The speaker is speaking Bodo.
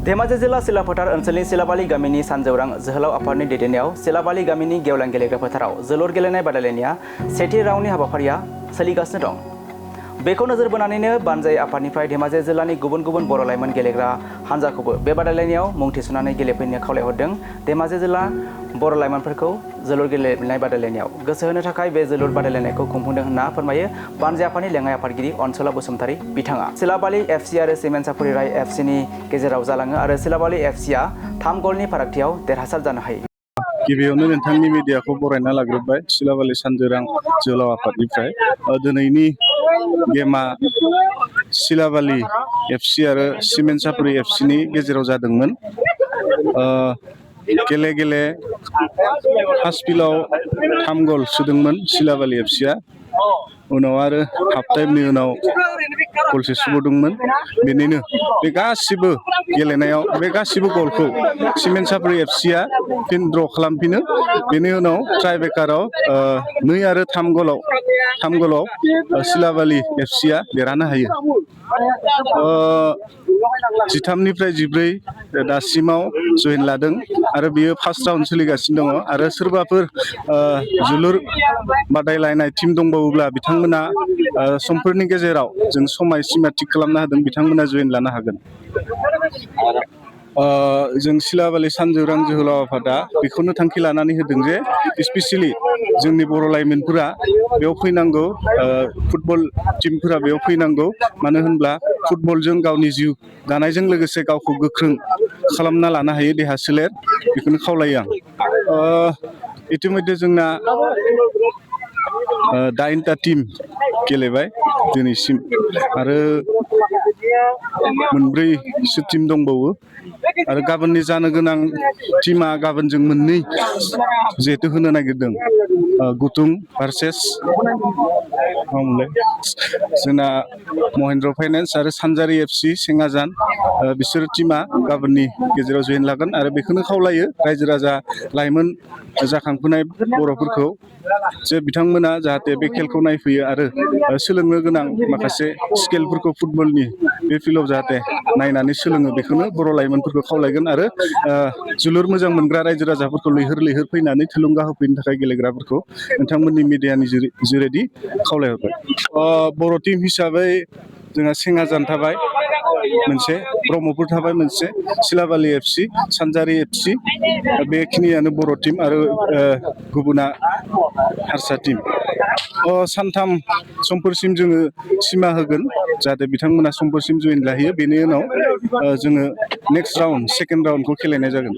धेमाजि जिल्ला सिलाफोथार ओनसोलनि सिलाबालि गामिनि सानजौरां जोहोलाव आफादनि दैदेननायाव सिलाबालि गामिनि गेवलां गेलेग्रा फोथाराव जोलुर गेलेनाय बादायलायनाया सेथि राउन्डनि हाबाफारिया सोलिगासिनो दं। बेखौ नोजोर बोनानैनो बानजाय आफादनिफ्राय धेमाजि जिल्लानि गुबुन गुबुन बर' लाइमोन गेलेग्रा हान्जाखौबो बे बादायलायनायाव मुं थिसननानै गेलेफैनो खावलायहरदों। धेमाजि जिल्ला बर' लाइमोनफोरखौ जोलुर गेलेनाय बादायलायनायाव गोसो होनो थाखाय बे जोलुर बादायलायनायखौ खुंफुंदों होनना फोरमायो बानजाय आफादनि लेङाइ आफादगिरि अनसुला बसुमतारी बिथाङा। सिलाबालि एफसि आरो सिमेन्ट सापुरि राय एफसिनि गेजेराव जालाङो आरो सिलाबालि एफसिआ 3 गलनि फारागथियाव देरहासार जानो हायो। गिबियावनो नोंथांनि मिडियाखौ बरायना लाग्रोबाय सिलाबालि सानजौरां जोहोलाव आफादनिफ्राय दिनैनि गेमा सिलाबालि एफसि आरो सिमेन्ट सापुरि एफसिनि गेजेराव जादोंमोन। गेले गेले फार्स्ट फिल्डआव 3 गल सोदोंमोन सिलाबालि एफसिआ। उनाव आरो हाफ टाइमनि उनाव गलसे सुबावदोंमोन। बेनिनो बे गासिबो गेलेनायाव बे गासिबो गलखौ सिमेन्ट सापुरि एफसिआ फिन ड्र खालामफिनो। बेनि उनाव ट्राइब्रेकाराव 2 आरो 3 गलाव सिलाबालि एफसिआ देरहानो हायो। 13निफ्राय 14 दासिमाव जइन लादों आरो बियो फार्स्ट राउन्ड सोलिगासिनो दङ। आरो सोरबाफोर जोलुर बादायलायनाय टिम दंबावोब्ला बिथांमोना समफोरनि गेजेराव जों समाय सिमा थिग खालामना होदों, बिथांमोना जइन लानो हागोन। जों सिलाबालि सानजौरां जोहोलाव आफादा बेखौनो थांखि लानानै होदों जे स्पेसियेलि जोंनि बर' लाइमोनफोरा बेयाव फैनांगौ, फुटबल टिमफोरा बेयाव फैनांगौ। मानो होनब्ला फुटबलजों गावनि जिउ दानायजों लोगोसे गावखौ गोख्रों खालामना लानो हायो, देहा सोलेर। बेखौनो खावलायो आं। इतिमध्य जोंना 8टा टिम गेलेबाय दिनैसिम आरो 4सो टिम दंबावो। आरो गाबोननि जानो गोनां टिमा गाबोन जों 2 जिहेथु होनो नागिरदों। गुथुं भार्सेस जोंना महेन्द्र फाइनान्स आरो सानजारि एफसि सेङाजान, बिसोर टिमा गाबोननि गेजेराव जइन लागोन। आरो बेखौनो खावलायो रायजो राजा लाइमोन जाखांफुनाय बर'फोरखौ जे बिथांमोना जाहाथे बे खेलखौ नायफैयो आरो सोलोंनो गोनां माखासे स्किलफोरखौ फुटबलनि बे फिल्डआव जाहाथे नायनानै सोलोङो, बेखौनो बर' लाइमोनफोरखौ खावलायगोन। आरो जोलुर मोजां मोनग्रा रायजो राजाफोरखौ लैहोर लैहोर फैनानै थुलुंगा होफैनो थाखाय गेलेग्राफोरखौ नोंथांमोननि मिडियानि जुरिदि खावलायहरबाय। बर' टिम हिसाबै जोंहा सेङाजान थाबाय मोनसे, ब्रह्मपुर थाबाय मोनसे, सिलाबालि एफसि, सानजारि एफसि, बेखिनियानो बर' टिम। आरो गुबुना हारसा टिम। सानथाम समफोरसिम जोङो सिमा होगोन जाहाथे बिथांमोना समफोरसिम जइन लाहैयो। बेनि उनाव जोङो नेक्स्ट राउन्ड, सेकेन्ड राउन्डखौ खेलेनाय जागोन।